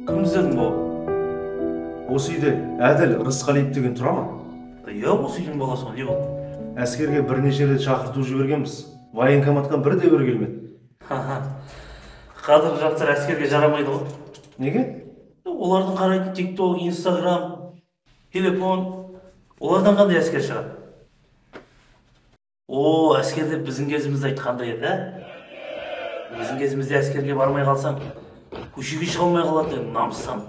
Кім іздедің бауыр? Осы үйде Әділ Рысқалиев деген тұра ма? Иә, осы үйдің баласы ғой, не болды? Әскерге бірнеше рет шақырту жібергенбіз. Военкоматқа бірде бір келмеді. Қазіргі жастар әскерге жарамайды ғой. Неге? Олардың қарайтын ТикТок, Инстаграм, телефон. Олардан қандай әскер шығады? О, әскер деп біздің кезімізде айтқандай еді, ә? Біздің кезімізде әскерге бармай қалсаң, көшеге шыға алмай қалатын едің, намыстан.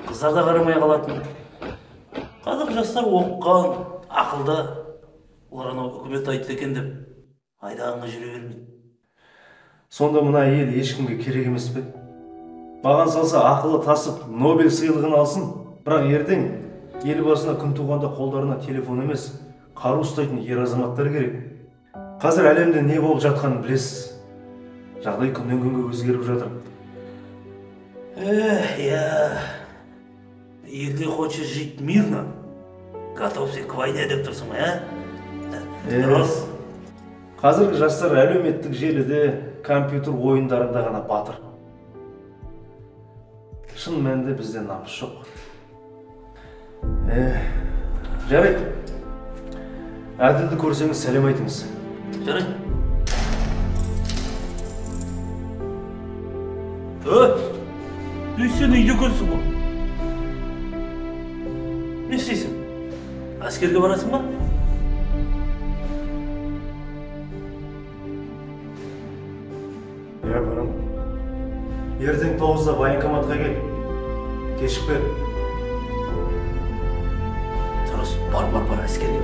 Қыздар да қарамай қалатын. Қазіргі жастар оқыған, ақылды. Олар анау үкімет айтты екен деп айдағанға жүре бермейді. Сонда мына ел ешкімге керек емес пе? Маған салса ақылы тасып Нобель сыйлығын алсын, бірақ ертең ел басына күн туғанда қолдарына телефон емес, қару ұстайтын ер азаматтар керек. Қазір әлемде не болып жатқанын білесіз. Жағдай күннен күнге өзгеріп жатыр. Эх, если хочешь жить мирно, готовься к войне деп тұрсың ғой, ә? Дұрыс. Қазіргі жастар әлеуметтік желіде, компьютер ойындарында ғана батыр. Шын мәнінде бізде намыс жоқ. Жарайды. Әділді көрсеңіз сәлем айтыңыз. Жарайды. Сен үйде көрсің ғой. Не істейсің? Әскерге барасың ба? Иә, барамын. Ертең 9-да военкоматқа кел. Кешікпе. Дұрыс, бар, бар, бар, әскерге.